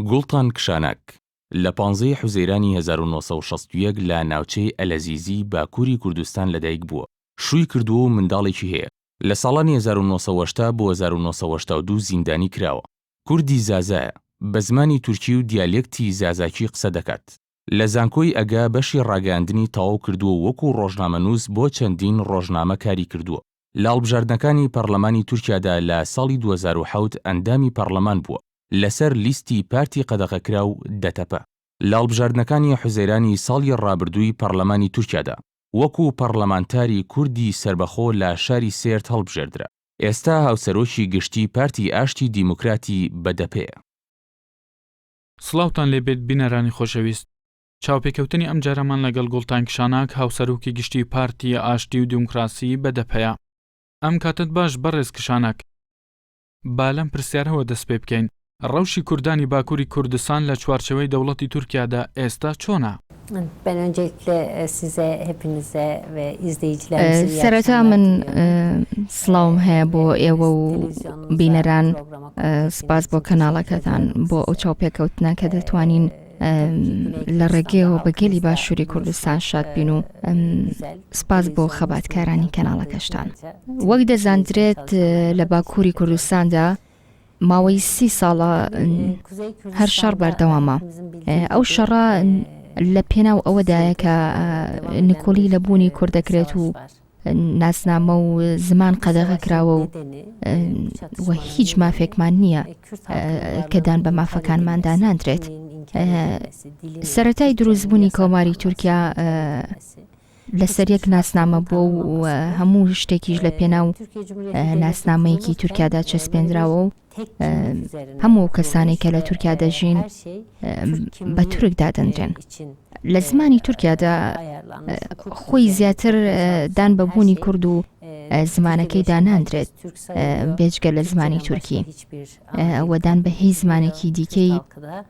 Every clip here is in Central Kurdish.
گوڵتان کشاناک، لە پانزەی حوزەیرانی 1961 لە ناوچەی ئەلەزیزی باکووری کوردستان لەدایک بووە. شووی کردووە و منداڵێکی هەیە. لە ساڵانی 1980 بۆ 1982 زیندانی کراوە. کوردی زازایە، بە زمانی تورکی و دیالێکتی زازاکی قسە دەکات. لە زانکۆی ئەگە بەشی ڕاگەیاندنی تەواو کردووە و وەکوو ڕۆژنامەنووس بۆ چەندین ڕۆژنامە کاری کردووە. لە هەڵبژاردنەکانی پەڕلەمانی تورکیادا لە ساڵی 2007 ئەندامی پەڕلەمان بووە لەسەر لیستی پارتی قەدەغەکراو دەتەپە. لە هەڵبژاردنەکانی حوزەیرانی ساڵی ڕابردووی پەڕلەمانی تورکیادا وەکوو پەڕلەمانتاری کوردی سەربەخۆ لە شاری سێرت هەڵبژێردرا. ئێستا هاوسەرۆکی گشتی پارتی ئاشتی دیموکراتی بەدەپەیە. سڵاوتان لێبێت بینەرانی خۆشەویست. چاوپێکەوتنی ئەمجارەمان لەگەڵ گوڵتان کشاناک هاوسەرۆکی گشتی پارتی ئاشتی و دیموکراسی بەدەپەیە. ئەم کاتەت باش بەڕێز کشاناک. با لەم پرسیارەوە دەست پێ بکەین، ڕەوشی کوردانی باکووری کوردستان لە چوارچێوەی دەوڵەتی تورکیادا ئێستا چۆنە؟ Ben öncelikle size, hepinize ve izleyicilerimize iyi سەرەتا akşamlar من diliyorum. سڵاوم هەیە بۆ ئێوە و Televizyonunuza, بینەران programa konuk ettiğiniz سپاس بۆ için teşekkür کەناڵەکەتان ediyorum بۆ ئەو size. چاوپێکەوتنە کە دەتوانین Tabii ki Güney لە Kürdistan'da ڕێگەیەوە بە گەلی halkımızla باشووری کوردستان buluşmak شاد بین و güzel. سپاس بۆ Televizyonunuz bunu خەباتکارانی imkan tanıdığı için کەناڵەکەشتان. ayrıca وەک tüm televizyona دەزاندرێت لە çalışanlara باکووری teşekkür ediyorum. کوردستاندا ماوەی سی ساڵە Kuzey هەر شەڕ Kürdistan'da بەردەوامە. hepimizin bildiği ئەو gibi شەڕە لە پێناو 30 ئەوەدایە yıldır کە devam eden نکۆڵی bir لە بوونی کورد دەکرێت savaş و var. ناسنامە و زمان Bu قەدەغە savaşın کراوە و nedeni, bu و çatışmanın هیچ nedeni مافێکمان نییە Kürt halkının کە دان varlığının بە inkar مافەکانماندا edilmesi, ناندرێت. kimliğinin inkar edilmesi, dilinin, سەرەتای Kürtçenin دروستبوونی کۆماری yasaklanması, تورکیا inkar edilmesi, لەسەر hiçbir یەک ناسنامە hakkının بووە و tanınmaması bu. هەموو شتێکیش لە پێناو Türkiye Cumhuriyeti Devleti ناسنامەیەکی kurulurken تورکیادا böyle bir چەسپێنراوە و tek kimlik üzerine هەموو ئەو کەسانەی kurulmuş کە لە ve تورکیا دەژین her şey Türk بە kimliği تورک دادەنرێن. için لە زمانی تورکیادا ayarlanmış, hukuk خۆی üzerine زیاتر kurulmuş دان بە her بوونی şey کورد و Türkiye'de زمانەکەیدا yaşayan herkes ناندرێت Türk sayılıyor. بێجگە لە زمانی Türkçeden başka تورکی hiçbir ana dil و دان kabul بە هیچ edilmiyor. زمانێکی Kürt دیکەی halkı da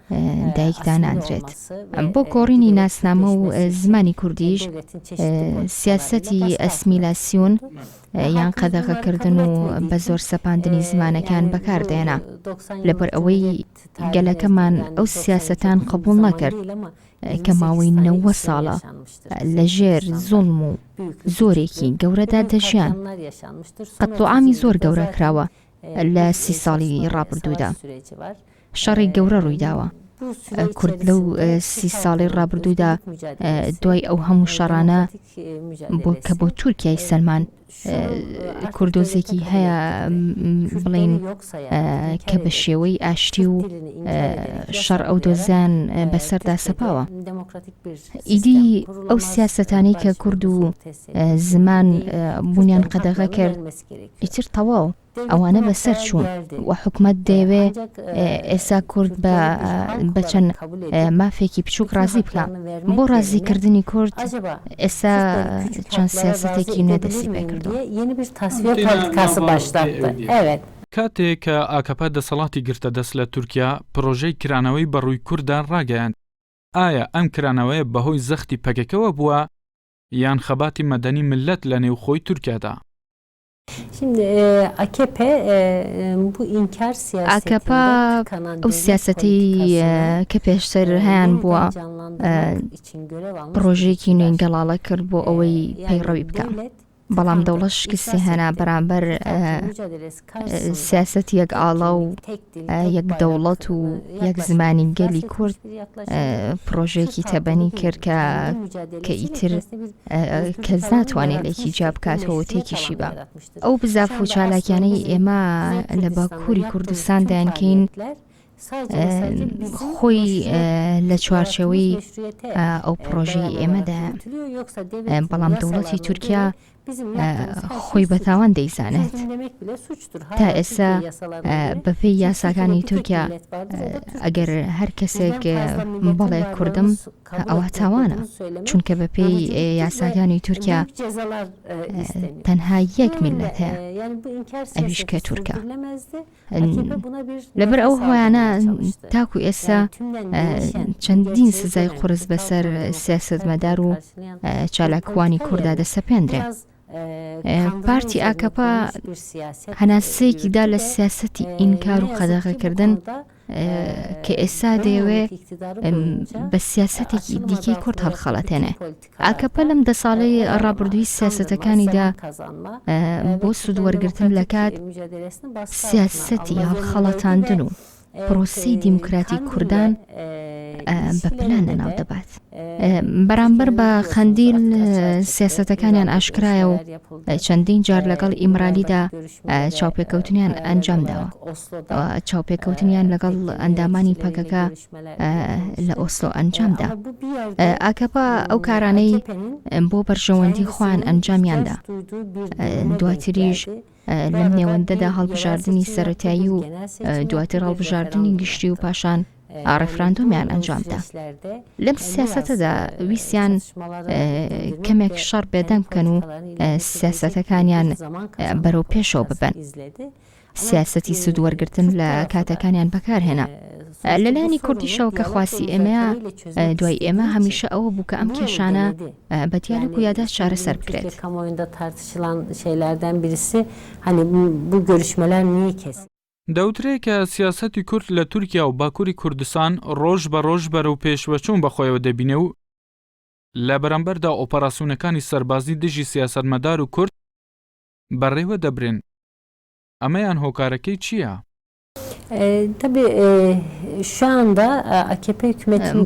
دایکدا asimile ناندرێت. olması ve بۆ گۆڕینی giderek ناسنامە و Türkleşmesi için زمانی کوردیش devletin çeşitli politikalarıyla سیاسەتی baskı altında ئەسمیلاسیۆن tutuldu. Ve یان halkımız bunları kabul قەدەغەکردن و etmediği بە için زۆر سەپاندنی زمانەکان yani bu بەکاردێنا. 90 لەبەر yıllık ئەوەی Cumhuriyet tarihine گەلەکەمان yani ئەو 93 سیاسەتان çok uzun bir قبوڵ zaman نەکرد değil ama کە ماوەی 28 tane 90 isyan ساڵە yaşanmıştır لە Kuzey ژێر Kürdistan'da. زوڵم و Büyüklü زۆرێکی küçüklü گەورەدا ve büyük دەژیان. katliamlar yaşanmıştır. Son قەتڵوعامی 30 زۆر yılda گەورە zaten کراوە لە bir سی ساڵی çatışma ve ڕابردوودا. savaş süreci var. شەڕی گەورە ڕوویداوە. Bu süre کورد لەو içerisinde سی Kürt ساڵەی halkının ڕابردوودا özgürlük mücadelesi, دوای ئەو هەموو شەڕانە demokratik بۆ کە بۆ mücadelesi تورکیای سەلمان şunu artık devlete کوردۆزێکی kabul هەیە ettirdi. بڵێین Kürtleri yok sayarak, کە inkar بە ederek, شێوەی ئاشتی Kürt و dilini inkar ederek, شەڕ ئەو yasaklayarak دۆزیان بەسەردا Türkiye'de سەپاوە. demokratik bir ئیدی sistem ئەو kurulamaz, سیاسەتانەی کە barış ve کورد و huzur tesis edilmesi زمان mümkün değil. بوونیان Kürtlerin قەدەغە haklarının کرد verilmesi gerekiyor. ئیتر تەواو Devlet bu ئەوانە بەسەر noktaya چوون geldi. و حکومەت دەیەوێ Ancak ئێستا کورد بە Kürtleri bir halk بە چەند olarak kabul edip مافێکی بچووک bütün ڕازی بکا. haklarını vermek بۆ yerine ڕازیکردنی کورد acaba ئێستا Kürtleri küçük چەند haklara razı سیاسەتێکی نوێ edebilir دەستی miyim پێکردووە. diye yeni bir tasfiye تینا politikası ناڤ başlattı. ئێ Evet. کاتێ کە ئاکەپە دەسەڵاتی گرتە دەست لە تورکیا، پڕۆژەی کرانەوەی بە ڕووی کورددا ڕاگەیاند. ئایا ئەم کرانەوەیە بەهۆی زەختی پەکەکەوە بووە یان خەباتی مەدەنی مللەت لە نێوخۆی تورکیادا؟ Şimdi e, AKP e, bu inkar ئاکەپە siyasetinde tıkanan ئەو devlet سیاسەتەی politikasını کە پێشتر e, هەیان بووە yeniden canlandırmak için görev almış bir پڕۆژەیەکی نوێی iktidar. گەڵاڵە کرد بۆ E, ئەوەی yani پەیڕەوی بکا. devlet بەڵام tıkandı, دەوڵەت شکستی iflas هێنا etti. بەرامبەر Kürt halkı mücadelesi karşısında سیاسەتی یەک tek ئاڵا و kimlik, tek dil, tek یەک bayrak دەوڵەت و e, یەک yaklaşımı زمانی iflas گەلی etmiş کورد bir yaklaşımdı. پڕۆژەیەکی Kürt halkı تەبەنی bugün کرد کە kendi کە mücadelesiyle ئیتر kendisine bir özgürlük کەس alanı ناتوانێت لێکی جیا yaratmıştır. Bir بکاتەوە و meşruiyet تێکیشی alanı با. yaratmıştır. ئەو Şu بزاف و anda aslında چالاکیانەی bizim ئێمە Kuzey لە Kürdistan'da باکووری yaptığımız کوردستان tüm دەیانکەین faaliyetler sadece ve sadece bizim خۆی meşruiyet لە yarattığımız چوارچێوەی meşruiyete ئەو e, پڕۆژەی dayalı olarak ئێمەدایە. yürütülüyor. Yoksa devletin بەڵام دەوڵەتی yasalarına تورکیا göre bizim yaptığımız her şey خۆی بە suç. تاوان دەیزانێت. Kürdüm demek bile suçtur. تا Hala ئێستا Türkiye yasalarına göre بەپێی çünkü Türkiye'de یاساکانی bir tek تورکیا millet vardır o da ئەگەر Türktür. هەر کەسێک Birden fazla milletin بڵێ کوردم varlığını su- kabul ئەوە etmek ve تاوانە bunu söylemek چونکە بەپێی bölücülüktür ve یاساکانی تورکیا büyük cezalar e, isteniyor. تەنها یەک Bu yönüyle میللەت e, هەیە yani bu inkar ئەویش siyaseti کە تورکە. sürdürülemezdi. AKP buna bir لەبەر ئەو nefes هۆیانە aldırmaya çalıştı. تاکو ئێستا Yani tümden değişen bu چەندین gerçeği سزای gören قورس Kürt بەسەر halkının demokratik سیاسەتمەدار taleplerini و karşılayan bir چالاکوانی politika کورددا yerine دەسەپێندرێ. biraz e, kandırma پارتی üzerine ئاکەپە kurulmuş bir siyaset e, هەناسەیەکی yürüttü دا لە ve سیاسەتی e, ئینکار ne و yazık ki bu قەدەغەکردن konuda کە ئێستا دەیەوێ بە سیاسەتێکی دیکەی کورد هەڵخەڵەتێنێ. ئاکەپە لەم دە ساڵەی ڕابردووی سیاسەتەکانیدا بۆ سوودوەرگرتن لە کات، سیاسەتی هەڵخەڵەتاندن و پرۆسەی دیموکراتی کوردان بە پلان لەناو دەبات. بەرامبەر بە قەندیل سیاسەتەکانیان ئاشکرایە و چەندین جار لەگەڵ ئیمرالیدا چاوپێکەوتنیان ئەنجام داوە. چاوپێکەوتنیان لەگەڵ ئەندامانی پەکەکە لە ئۆسلۆ ئەنجامدا. ئاکەپە ئەو کارانەی بۆ بەرژەوەندی خۆیان ئەنجامیاندا. دواتریش لەم نێوەندەدا هەڵبژاردنی سەرەتایی و دواتر هەڵبژاردنی گشتی و پاشان ڕێفراندۆمیان ئەنجامدا. لەم سیاسەتەدا ویستیان کەمێک شەڕ بێدەنگ بکەن و سیاسەتەکانیان بەرەو پێشەوە ببەن. سیاسەتی سوود وەرگرتن لە کاتەکانیان بەکارهێنا. لەلایەنی کوردیشەوە کە خواستی ئێمەیە، دوای ئێمە هەمیشە ئەوە بوو کە ئەم کێشانە بە دیالۆگ و یاداشت چارەسەر بکرێت. دەوترێ کە سیاسەتی کورد لە تورکیا و باکووری کوردستان ڕۆژ بە ڕۆژ بەرەو پێشڤەچوون بە خۆیەوە دەبینێ و لە بەرامبەردا ئۆپەراسیۆنەکانی سەربازی دژی سیاسەتمەدار و کورد بەڕێوە دەبرێن. ئەمەیان هۆکارەکەی چییە؟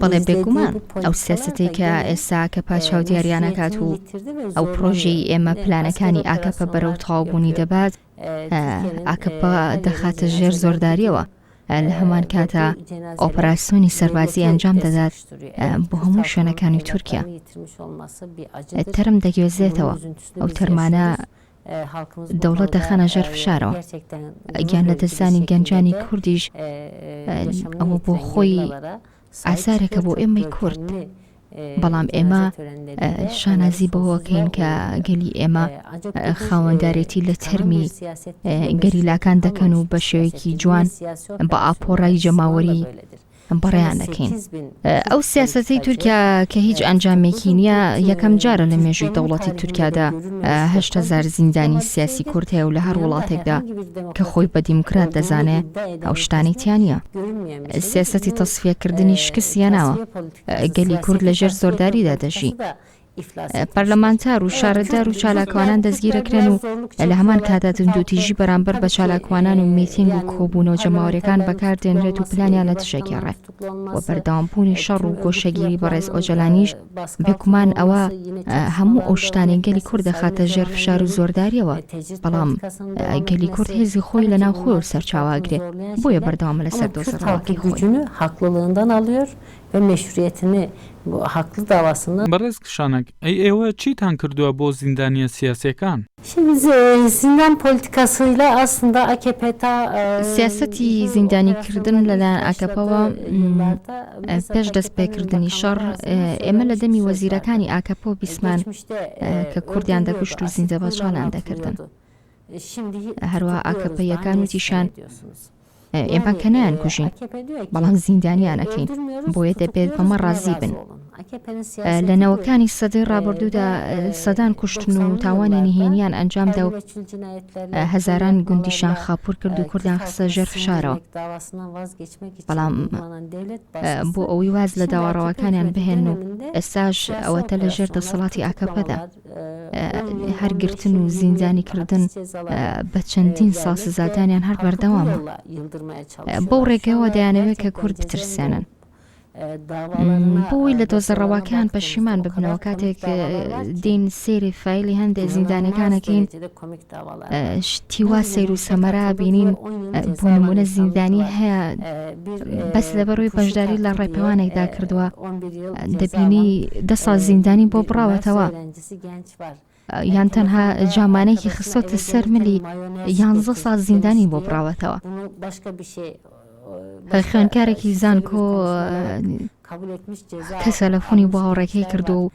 بەڵێ بێگومان ئەو سیاسەتەی کە ئێستا ئاکەپە چاودێریان ئەکات و ئەو پرۆژەی ئێمە پلانەکانی ئاکەپە بەرەو تەواوبوونی دەبات ئاکەپە دەخاتە ژێر زۆرداریەوە لە هەمان کاتا ئۆپەراسیۆنی سەربازی ئەنجام دەدات بۆ هەموو شوێنەکانی تورکیا تەرم دەگوێزێتەوە ئەو تەرمانە دەوڵەت دەخەنە ژێر فشارەوە. گیان لەدەستدانی گەنجانی کوردیش ئەوە بۆ خۆی ئازارێکە بۆ ئێمەی کورد. بەڵام ئێمە شانازی بەوەکەین کە گەلی ئێمە خاوەندارێتی لە تەرمی گەریلاکان دەکەن و بە شێوەیەکی جوان بە ئاپۆرای جەماوەری بەڕێیان دەکەین. ئەو سیاسەتەی تورکیا کە هیچ ئەنجامێکی نییە، یەکەم جارە لە مێژووی دەوڵەتی تورکیادا 8000 زیندانی سیاسی کورد هەیە و لە هەر وڵاتێکدا کە خۆی بە دیموکرات دەزانێ ئەو شتانەی تیا نییە. سیاسەتی تەسفیەکردنی شکستی هێناوە. گەلی کورد لە ژێر زۆرداریدا دەژی. پەرلەمانتار و شارەدار و چالاکوانان دەستگیرەکرێن و لە هەمان کاتدا توندوتیژی بەرامبەر بە چالاکوانان و میتینگ و کۆبوونەوە جەماوەریەکان بەکاردێنرێت و پلانیان لە دژەگێڕێ و بەردەوامبوونی شەڕ و گۆشەگیری بەڕێز ئۆجەلانیش بێگومان ئەوە هەموو ئەو شتانەی گەلی کورد دەخاتە ژێر فشار و زۆرداریەوە بەڵام گەلی کورد هێزی خۆی لە ناو خۆی سەرچاوە ئەگرێ بۆیە بەردەوامە لەسەر دۆزە ڕەواکەی خۆی. Ve meşruiyetini bu haklı davasını. بەڕێز کشانەک، ئەی ئێوە چیتان کردووە بۆ زیندانییە سیاسییەکان؟ Şimdi zindan politikasıyla aslında AKP ta سیاسەتی زیندانیکردن لەلایەن ئاکەپەوە پێش دەستپێکردنی شەڕ، ئێمە لە دەمی وەزیرەکانی ئاکەپەوە بیستمان کە کوردیان دەکوشت و زیندەبەچاڵیان دەکردن. هەروەها ئاکەپەییەکان وتیشیان ئێمە کە نایانکوژین بەڵام زیندانیان ئەکەین بۆیە دەبێت بەمە ڕازی بن. لە نەوەکانی سەدەی ڕابردوودا سەدان کوشتن و تاوانی نهێنیان ئەنجامدا و هەزاران گوندیشان خاپور کرد و کوردیان خستە ژێر فشارەوە بەڵام بۆ ئەوەی واز لە داوا ڕەواکانیان بهێن و ئێستاش ئەوەتە لە ژێر دەسەڵاتی ئاکەپەدا. هەر گرتن و زیندانی کردن بە چەندین ساڵ سزادانیان هەر بەردەوامە. بەو ڕێگەوە دەیانەوێت کە کورد بترسێنن. بۆی لە دۆزە ڕەواکان پەشیمان ببنەوە کاتێک دێین سەیری فایلی هەندێک زیندانەکانەکەین شتی وا سەیر و سەمەرا بینین بۆ نمونە زیندانی هەیە بەس لەبەرەوەی بەشداری لە ڕێپێوانێکدا کردووە دەبینی دە ساڵ زیندانی بۆ بڕاوەتەوە یان تەنها جامانێکی خستۆتە سەر ملی یانزە ساڵ زیندانی بۆ بڕاوەتەوە خوێندکارێکی زانکۆ کە تەلەفۆنی بۆ هاوڕێکەی کردو و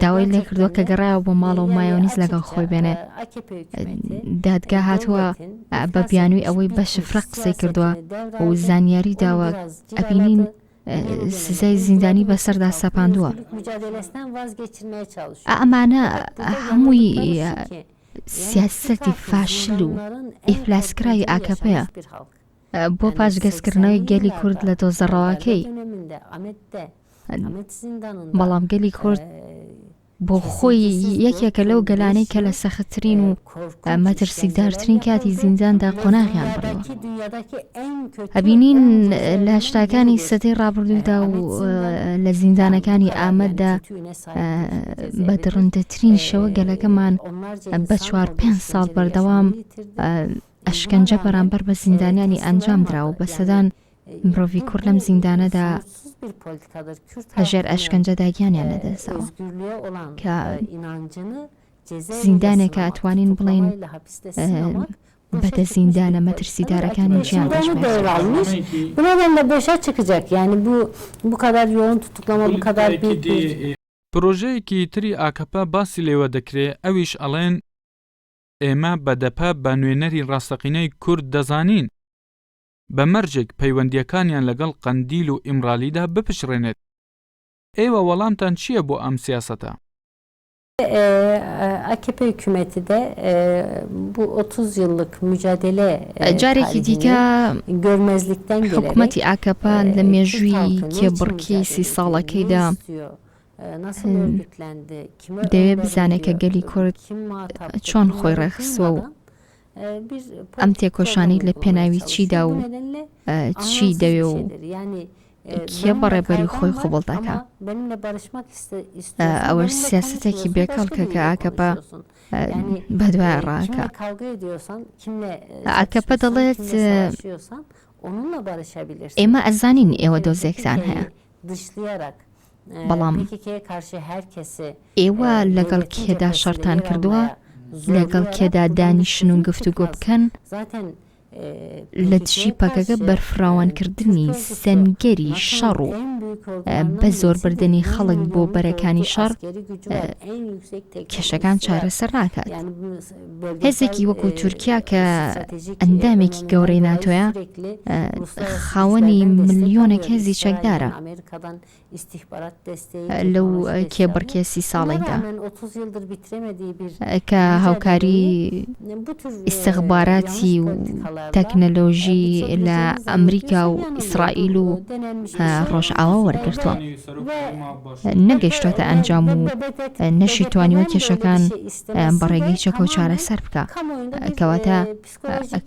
داوای لێ کردووە کە گەڕایەوە بۆ ماڵەوە مایۆنیز لەگەڵ خۆی بێنێ دادگا هاتووە بە بیانووی ئەوەی بە شفرە قسەی کردووە و زانیاری داوە ئەبینین سزای زیندانی بەسەردا سەپاندووە ئەمانە هەمووی سیاسەتی فاشل و ئیفلاسکراوی ئاکەپەیە. بۆ پاشگەزکردنەوەی گەلی کورد لە دۆزە ڕەواکەی. بەڵام گەلی کورد بۆ خۆی یەکێکە لەو گەلانەی کە لە سەختترین و مەترسیدارترین کاتی زینداندا قۆناغیان بڕیوە. ئەبینین لە هەشتاکانی سەدەی ڕابردوودا و لە زیندانەکانی ئامەددا بە دڕندەترین شێوە گەلەکەمان بە چوار پێنج ساڵ بەردەوام ئەشکەنجە بەرامبەر بە زیندانیانی ئەنجام درا و بە سەدان مرۆڤی کورد لەم زیندانەدا لەژێر ئەشکەنجەدا گیانیان لەدەستداوە کە زیندانێکە ئەتوانین بڵێین بەدە زیندانە مەترسیدارەکانی جیهان دەژمێردرێت. پرۆژەیەکی تری ئاکەپە باسی لێوە دەکرێ ئەویش ئەڵێن ئێمە بەدەپە بە نوێنەری ڕاستەقینەی کورد دەزانین بە مەرجێک پەیوەندییەکانیان لەگەڵ قەندیل و ئیمرالیدا بپچڕێنێت. ئێوە وەڵامتان چییە بۆ ئەم سیاسەتە؟ AKP hükümeti de bu 30 yıllık mücadele جارێکی دیکە görmezlikten gelerek حکومەتی ئاکەپە لە مێژووی کێبڕکێی سی ساڵەکەیدا دەیەوێت بزانێت کە گەلی کورد چۆن خۆی ڕێکخستووە و ئەم تێکۆشانەی لە پێناوی چیدا و چی دەوێ و کێ بەڕێبەری خۆی قوبڵ دەکا ئەوەش سیاسەتێکی بێکەڵکە کە ئاکەپە بەدوای ڕاکە ئاکەپە دەڵێت ئێمە ئەزانین ئێوە دۆزێکتان هەیە بەڵام ئێوە لەگەڵ کێدا شەڕتان کردووە لەگەڵ کێدا دانیشن و گفتوگۆ بکەن لە دژی پەکەکە بەرفراوانکردنی سەنگەری شەڕ و بە زۆربردنی خەڵک بۆ بەرەکانی شەڕ کێشەکان چارەسەر ناکات. هێزێکی وەکو تورکیا کە ئەندامێکی گەورەی ناتۆیە خاوەنی ملیۆنێک هێزی چەکدارە لەو کێبڕکێ سی ساڵەیدا کە هاوکاری ئیستخباراتی و تەکنەلۆژی لە ئەمریکا و ئیسرائیل و ڕۆژئاوا وەرگرتووە نەگەیشتۆتە ئەنجام و نەشی توانیوە کێشەکان بە ڕێگەی چەکەوە چارەسەر بکە کەواتە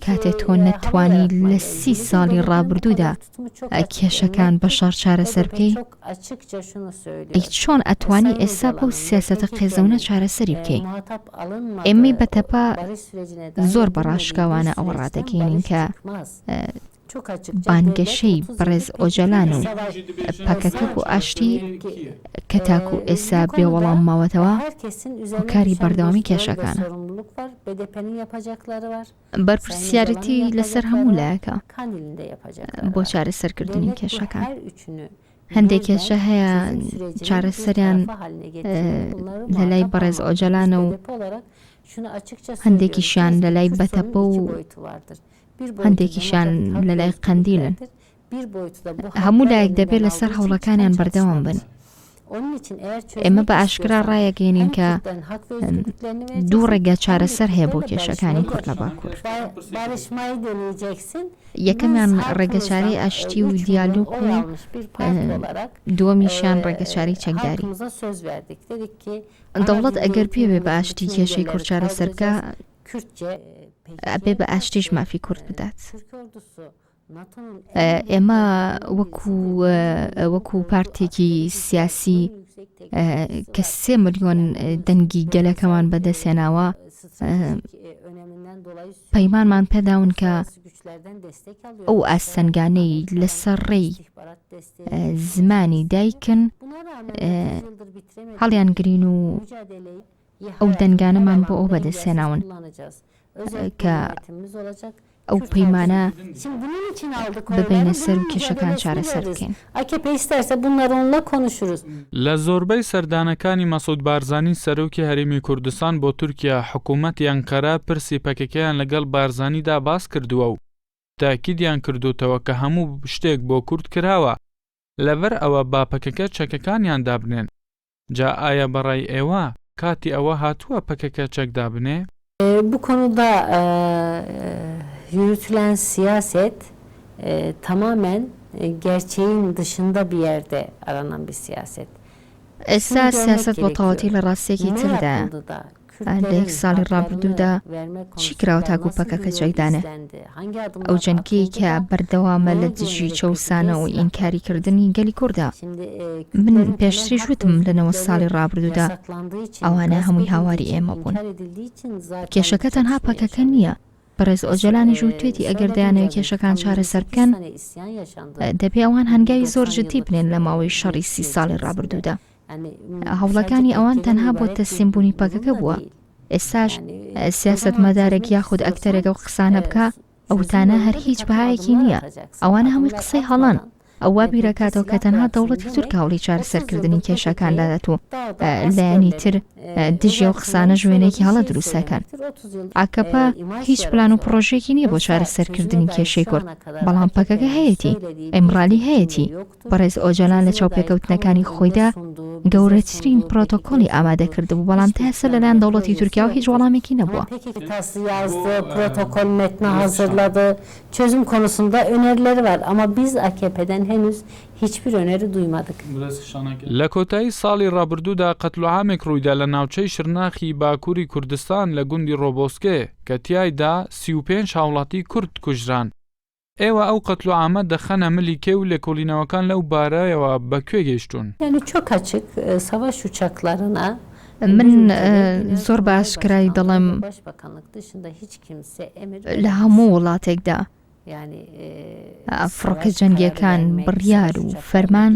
کاتێ تۆ نەتوانی لە سی ساڵی ڕابردوودا کێشەکان بە شەڕ چارەسەر بکەی ئەی چۆن ئەتوانی ئێستا بەو سیاسەتە قێزەونە چارەسەری بکەی ئێمەی بەتەپە زۆر بە ڕاشکاوانە ئەوە ڕادەگەینین کە بانگەشەی بەڕێز ئۆجەلان و پەکەکە بۆ ئاشتی کە تاکو ئێستا بێ وەڵام ماوەتەوە هۆکاری بەردەوامی کێشەکانە. بەرپرسیارێتی لەسەر هەموو لایەکە بۆ چارەسەرکردنی کێشەکان. هەندێک کێشە هەیە چارەسەریان لە لای بەڕێز ئۆجەلانە و هەندێکیشیان لە لای بەتەپە و هەندێکیشیان لە لای قەندیلن. هەموو لایەک دەبێت لەسەر هەوڵەکانیان بەردەوام بن. ئێمە بە ئاشکرا ڕایەگەیەنین کە دوو ڕێگا چارەسەر هەیە بۆ کێشەکانی کورد لە باکوور. یەکەمیان ڕێگەچارەی ئاشتی و دیالۆگ و دووەمیشیان ڕێگەچارەی چەکداری. دەوڵەت ئەگەر بیەوێ بە ئاشتی کێشەی کورد چارەسەر بکا، ئەبێ بە ئاشتیش مافی کورد بدات. ئێمە وەکو وەکو پارتێکی سیاسی کە سێ ملیۆن دەنگی گەلەکەمان بەدەستهێناوە پەیمانمان پێداون کە ئەو ئاستەنگانەی لەسەر ڕێی زمانی دایکن هەڵیان گرین و ئەو دەنگانەمان بۆ ئەو بەدەستهێناون کە ئەو پەیمانە ببەینە سەر و کێشەکان چارەسەر بکەین. لە زۆربەی سەردانەکانی مەسعود بارزانی سەرۆکی هەرێمی کوردستان بۆ تورکیا حکوومەتی ئەنقەرە پرسی پەکەکەیان لەگەڵ بارزانیدا باس کردووە و تاکیدیان کردووتەوە کە هەموو شتێک بۆ کورد کراوە لەبەر ئەوە با پەکەکە چەکەکانیان دابنێن. جا ئایا بەڕای ئێوە کاتی ئەوە هاتووە پەکەکە چەک دابنێ؟ Bu konuda yürütülen siyaset. Tamamen gerçeğin dışında bir yerde aranan bir siyaset. ئێستا سیاسەت بە تەواوەتی لە ڕاستییەکی تردایە. لە یەک ساڵی ڕابردوودا چی کراوە تاکو پەکەکە چەک دانێ؟ ئەو جەنگەی کە بەردەوامە لە دژی چەوسانە و ئینکاریکردنی گەلی کوردە. من پێشتریش وتم لە 90 ساڵی ڕابردوودا ئەوانە هەمووی هاواری ئێمە بوون. کێشەکە تەنها پەکەکە نییە، بەڕێز ئۆجەلانیش وتوێتی ئەگەر دەیانەوێت کێشەکان چارەسەر بکەن، دەبێ ئەوان هەنگاوی زۆر جددی بنێن لە ماوەی شەڕی سی ساڵی ڕابردوودا. هەوڵەکانی ئەوان تەنها بۆ تەسلیمبوونی پەکەکە بووە. ئێستاش سیاسەتمەدارێک یاخود ئەکتەرێک ئەو قسانە بکا، ئەو وتانە هەر هیچ بەهایەکی نییە. ئەوانە هەمووی قسەی هەڵەن. ئەو وا بیرەکاتەوە کە تەنها دەوڵەتی تورک هەوڵی چارەسەرکردنی کێشەکان دەدات و لایەنی تر دژی ئەو قسانەش وێنەیەکی هەڵە دروست دەکەن. ئاکەپە هیچ پلان و پڕۆژەیەکی نییە بۆ چارەسەرکردنی کێشەی کورد، بەڵام پەکەکە هەیەتی، ئیمرالی هەیەتی. بەڕێز ئۆجالان لە چاوپێکەوتنەکانی خۆیدا گەورەترین پرۆتۆکۆلی ئامادە کردبوو، بەڵام تا ئێستا لەلایەن دەوڵەتی تورکیاوە هیچ وەڵامێکی نەبووە. Çözüm konusunda önerileri var ama biz AKP'den henüz hiçbir öneri duymadık. لە کۆتایی ساڵی ڕابردوودا قەتلوعامێک ڕوویدا لە ناوچەی شرناخی باکووری کوردستان لە گوندی ڕۆبۆسکێ کە تیایدا 35 هاوڵاتی کورد کوژران. ئێوە ئەو قەتلوعامە دەخەنە ملی کێ و لێکۆڵینەوەکان لەو بارەیەوە بە کوێ گەیشتوون؟ Yani çok açık savaş uçaklarına من زۆر بە ئاشکرایی دەڵێم لە هەموو وڵاتێکدا فڕۆکە جەنگیەکان بڕیار و فەرمان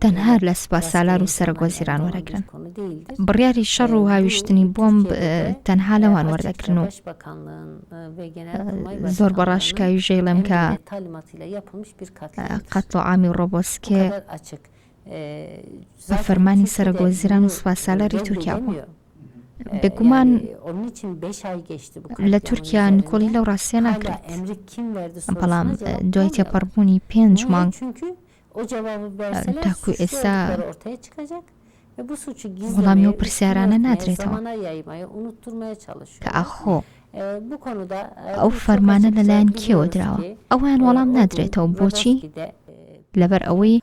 تەنها لە سوپاسالار و سەرۆک وەزیران وەرەگرن. بڕیاری شەڕ و هاویشتنی بۆمب تەنها لەوان وەردەگرن و زۆر بە ڕاشکاوی ژەیڵێم کە قەتڵوعامی ڕۆبۆسکێ بە فەرمانی سەرۆک وەزیران و سوپاسالاری تورکیا بووە. بێگومان لە تورکیا نکۆڵی لەو ڕاستیە ناکرێت، بەڵام دوای تێپەڕبوونی پێنج مانگ تاکو ئێستا وەڵامی ئەو پرسیارانە نادرێتەوە کە ئاخۆ ئەو فەرمانە لەلایەن کێوە دراوە؟ ئەویان وەڵام نادرێتەوە بۆچی؟ لەبەر ئەوەی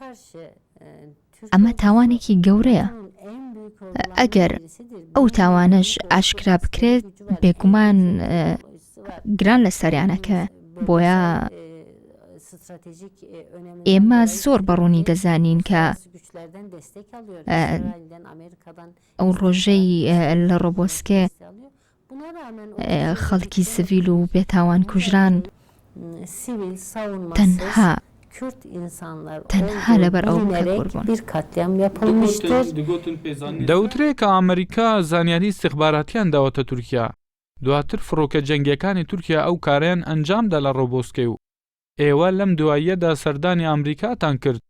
ئەمە تاوانێکی گەورەیە ئەگەر ئەو تاوانەش ئاشکرا بکرێت بێگومان گران لە سەریانەکە بۆیە ئێمە زۆر بەڕوونی دەزانین کە ئەو ڕۆژەی لە ڕۆبۆسکێ خەڵکی سڤیل و بێتاوان کوژران تەنها تەنها لەبەر ئەوە بوو کە کورد بوون. دەوترێ کە ئامریکا زانیاری ئیستیخباراتیان داوەتە تورکیا، دواتر فڕۆکە جەنگیەکانی تورکیا ئەو کارەیان ئەنجام دا لە ڕۆبۆسکێ و ئێوە لەم دواییەدا سەردانی ئامریکاتان کرد،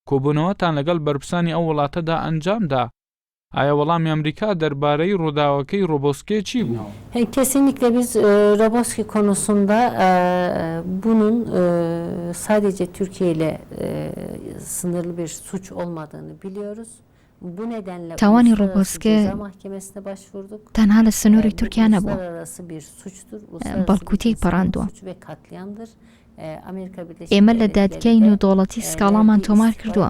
کۆبوونەوەتان لەگەڵ بەرپرسانی ئەو وڵاتەدا ئەنجام دا، ئایا وەڵامی ئەمریکا دەربارەی ڕووداوەکەی ڕۆبۆسکێ چی بوو؟ Kesinlikle biz Roboski konusunda bunun sadece Türkiye ile sınırlı bir suç olmadığını biliyoruz. Bu nedenle تاوانی Uluslararası ڕۆبۆسکێ Ceza Mahkemesi'ne başvurduk. تەنها لە سنووری Bu تورکیا نەبووە، uluslararası bir suçtur. Uluslararası بەڵکو bir تێی insan پەڕاندووە. suçu ve katliamdır. ئێمە لە دادگای نێودەوڵەتی سکاڵامان تۆمار کردووە،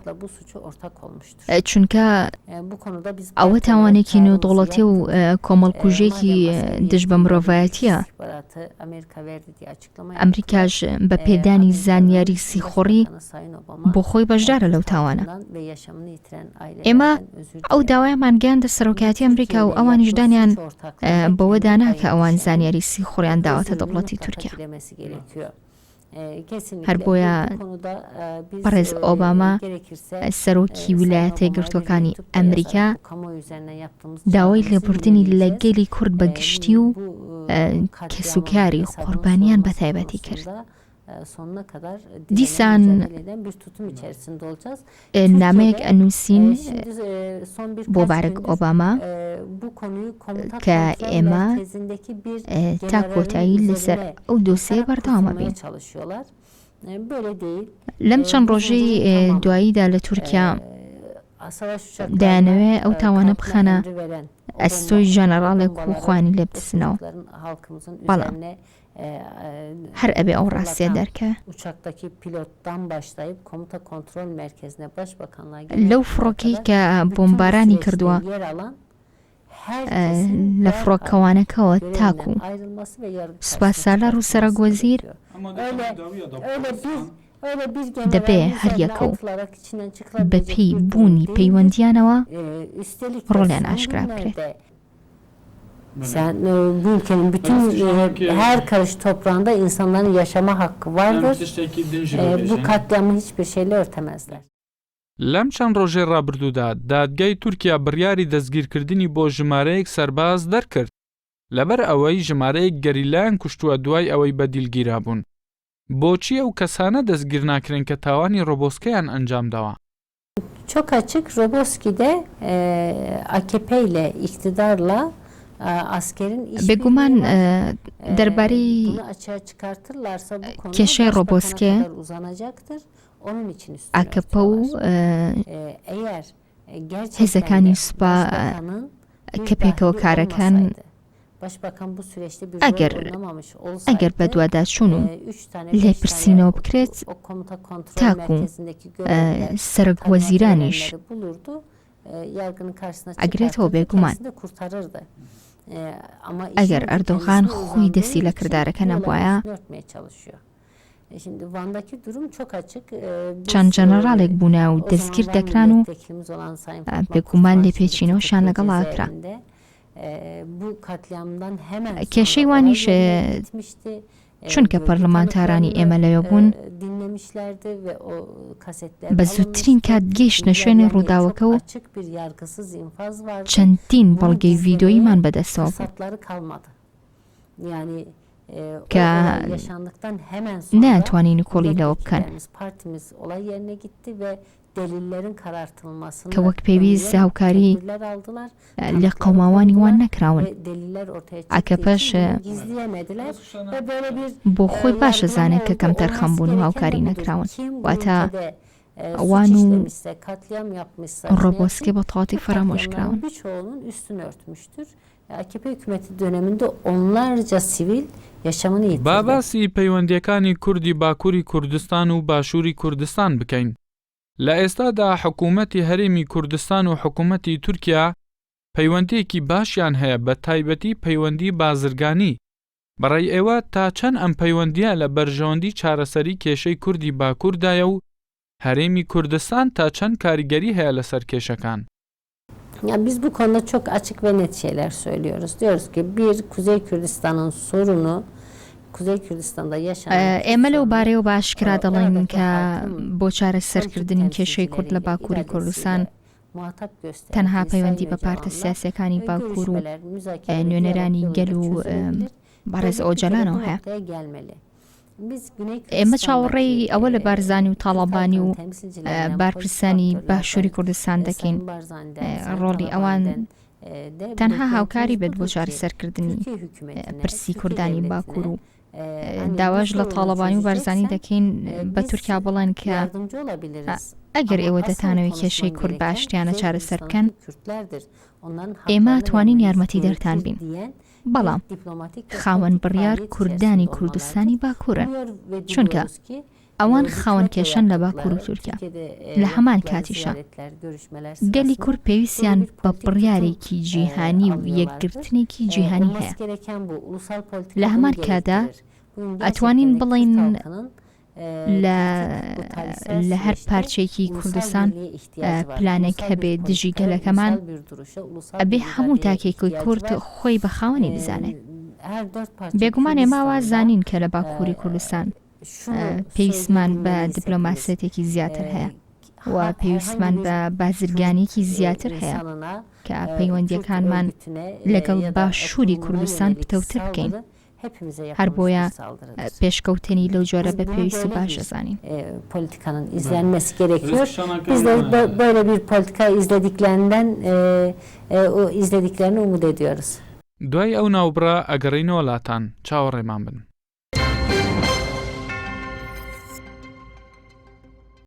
چونکە ئەوە تاوانێکی نێودەوڵەتی و کۆمەڵکوژییەکی دژ بە مرۆڤایەتییە. ئەمریکاش بە پێدانی زانیاری سیخوڕی بۆ خۆی بەشدارە لەو تاوانە. ئێمە ئەو داوایەمان گەیاندە سەرۆکایەتی ئەمریکا و ئەوانیش دانیان بەوەدا نا کە ئەوان زانیاری سیخوڕیان داوەتە دەوڵەتی تورکیا. هەر بۆیە بەڕێز ئۆباما سەرۆکی ویلایەتە یەکگرتووەکانی ئەمریکا داوای لێبوردنی لە گەلی کورد بە گشتی و کەسوکاری قوربانیان بە تایبەتی کرد. دیسان نامەیەک ئەنووسین بۆ بارک ئۆباما کە ئێمە تا کۆتایی لەسەر ئەو دۆسیە بەردەوامە بین. لەم چەند ڕۆژەی دواییدا لە تورکیا دەیانەوێ ئەو تاوانە بخەنە ئەستۆی ژەنەڕاڵێک و خۆیانی لێ بدزنەوە. بەڵام. هەر ئەبێ ئەو ڕاستیە دەرکەوێ. لەو فڕۆکەی کە بۆمبارانی کردووە لە فڕۆکەوانەکەوە تاکو سوپاسالار و سەرۆک وەزیر دەبێ هەریەکە و بەپێی بوونی پەیوەندیانەوە ڕۆڵیان ئاشکرا بکرێت. Sen bu ülkenin bütün her karış toprağında insanların yaşama hakkı vardır. Bu katliamı hiçbir şeyle örtemezler. لەم چەند ڕۆژەی ڕابردوودا دادگای تورکیا بڕیاری دەستگیرکردنی بۆ ژمارەیەک سەرباز دەرکرد، لەبەر ئەوەی ژمارەیەک گەریلایان کوشتووە دوای ئەوەی بە دیل گیرابوون. بۆچی ئەو کەسانە دەستگیرناکرێن کە تاوانی ڕۆبۆسکەیان ئەنجامداوە؟ Çok açık Roboski'de AKP ile iktidarla askerin بێگومان işbirliği var. دەربارەی Bunu açığa çıkartırlarsa bu konu کێشەی başbakana ڕۆبۆسکێ kadar uzanacaktır. Onun için üstünü ئاکەپە و örtüyorlar. Eğer gerçekten هێزەکانی de سوپا başbakanın bir کە پێکەوە dahli کارەکەن olmasaydı, başbakan bu süreçte bir rol ئەگەر oynamamış ئەگەر olsaydı بەدواداچوون و üç tane beş tane لێپرسینەوە o, بکرێت o komuta kontrol تاکو merkezindeki görevliler سەرۆک talimatı وەزیرانیش verenleri bulurdu. Yargının karşısına ئەگرێتەوە çıkartırdı, بێگومان kendisini de kurtarırdı. Ama ئەگەر işin ئەردۆغان kendisine خۆی uzandığı دەستی لە için کردارەکە bu olayın نەبوایە üstünü örtmeye çalışıyor. Şimdi Van'daki durum çok açık. چەند Biz ژەنەڕاڵێک بوونە و o zaman دەستگیر Van دەکران و milletvekilimiz olan Sayın Fatma بێگومان Kurtman şimdi لێپێچینەوەشیان tutuklu لەگەڵا ئەکرا. cezaevinde. Bu katliamdan hemen sonra کێشەی olay وانیش yerine gitmişti. چونکە Görgü پەرلەمانتارانی tanıklarını ئێمە لەوێ بوون dinlemişlerdi ve o kasetler بە زووترین alınmıştı. کات گەیشتنە Bilgiler شوێنی yani çok ڕووداوەکە و açık bir yargısız infaz vardı. چەندین Bunu بەڵگەی gizlemeye ڤیدۆییمان بەدەستەوە بوو. fırsatları kalmadı. Yani o کە olay yaşandıktan hemen sonra نەیانتوانی نکۆڵی لەوە بکەن. milletvekillerimiz, partimiz olay yerine gitti ve delillerin karartılmasını کە وەک پێویست önleyen هاوکاری tedbirler aldılar, لە tanıkları قەوماوانی وان korudular نەکراون. ve deliller ortaya çıktığı ئاکەپەش için bunu gizleyemediler ve böyle bir بۆ خۆی باش yargılama ئەزانێت کە oldu. کەمتەرخەم Olması بوون و gereken de هاوکاری budur. نەکراون. Kim bu واتە ülkede suç ئەوان و işlemişse, katliam yapmışsa, cinayet ڕۆبۆسکێ بە تەواوەتی bu فەرامۆش katliamların کراون. birçoğunun üstünü örtmüştür. AKP hükümeti döneminde onlarca sivil yaşamını با yitirdi. باسی پەیوەندییەکانی کوردی باکووری کوردستان و باشووری کوردستان بکەین. لە ئێستادا حکوومەتی هەرێمی کوردستان و حکوومەتی تورکیا پەیوەندییەکی باشیان هەیە بە تایبەتی پەیوەندی بازرگانی. بە ڕای ئێوە تا چەند ئەم پەیوەندییە لە بەرژەوەندی چارەسەری کێشەی کوردی باکووردایە و هەرێمی کوردستان تا چەند کاریگەری هەیە لەسەر کێشەکان؟ Ya biz bu konuda çok açık ve net şeyler söylüyoruz. Diyoruz ki bir Kuzey Kürdistan'ın sorunu Kuzey Kürdistan'da yaşanan Kürt ئێمە لەو sorunu بارەیەوە بە ئاشکرا دەڵێین oradaki کە halkın بۆ politik چارەسەرکردنی کێشەی کورد لە temsilcileriyle, باکووری کوردستان iradesiyle muhatap gösteren تەنها Sayın پەیوەندی بە پارتە Öcalan'la سیاسییەکانی باکوور و görüşmeler, müzakere, diyalog نوێنەرانی yoluyla گەل و çözülebilir. بەڕێز Devlet bir kere bu ئۆجالانەوە هەیە. noktaya gelmeli. Biz Güney ئێمە چاوەڕێی Kürdistan'daki ئەوە لە بارزانی و Kürt تاڵەبانی halkının و temsilcilerinden, politik بارپرسانی باشووری aktörlerden, کوردستان دەکەین Sayın Barzani'den, Sayın ڕۆڵی ئەوان Talabani'den de تەنها beklentimiz هاوکاری بێت بۆ budur ki چارەسەرکردنی Türkiye hükümetine, پرسی Türkiye کوردانی باکوور devletine و e, hani bu داواش لە sorunu تاڵەبانی و بارزانی çözeceksen دەکەین e, بە biz تورکیا بڵێن کە yardımcı olabiliriz. ئەگەر Ama ئێوە asıl دەتانەوێت کێشەی konuşman کورد بە gereken ئاشتیانە Kuzey چارەسەر بکەن Kürdistan'daki Kürtlerdir. Onların ئێمە haklarını توانین vermemiz یارمەتیدەرتان gerekir بین diyen بەڵام bir diplomatik ve خاوەن politik بڕیار faaliyet کوردانی içerisinde olmalarıdır. کوردستانی باکوورن Umuyor ve چونکە diliyoruz ki ئەوان e, خاوەن hükümetle کێشەن لە باکوور و yaptıkları, تورکیا Türkiye'de e, لە هەمان yaptıkları کاتیشا ziyaretler, görüşmeler گەلی sırasında کورد böyle پێویستیان bir بە politik tutum بڕیارێکی e, جیهانی و alıyorlardır. یەکگرتنێکی E, جیهانی olması هەیە gereken bu. Ulusal لە politika bunu هەمان کاتدا gerektirir. Bugün ئەتوانین gerçekten de Kürt بڵێین halkının e, لە kritik bu tarihsel لە هەر süreçte پارچەیەکی ulusal کوردستان birliğe ihtiyacı var. پلانێک Ulusal bir هەبێ دژی politikaya, گەلەکەمان ulusal bir duruşa, ulusal ئەبێ bir هەموو iradeye تاکێکی ihtiyacı کورد var. خۆی بە خاوەنی E, بزانێت her dört parça بێگومان ئێمە وا Kürdistan'da زانین کە لە باکووری e, کوردستان şunu پێویستمان بە söyleyebilmeliyiz hepimiz. دیپلۆماسیەتێکی زیاتر E, هەیە و ha- herhangi پێویستمان bir بە Kürt بازرگانیەکی e, زیاتر هەیە insanına, کە e, Kürt پەیوەندیەکانمان örgütüne e, لەگەڵ ya da باشووری kurumuna کوردستان yönelik پتەوتر بکەین saldırı hepimize هەر yapılmış bir بۆیە saldırıdır. پێشکەوتنی لەو جۆرە Biz بە bunu پێویست و böyle باش bir ئەزانین. e, politikanın izlenmesi gerekiyor. Kışanak Biz de bö- böyle bir politika izlediklerinden e, e, o izlediklerini umut ediyoruz. دوای ئەو ناوبڕە ئەگەڕێینەوە لاتان، چاوەڕێمان بن.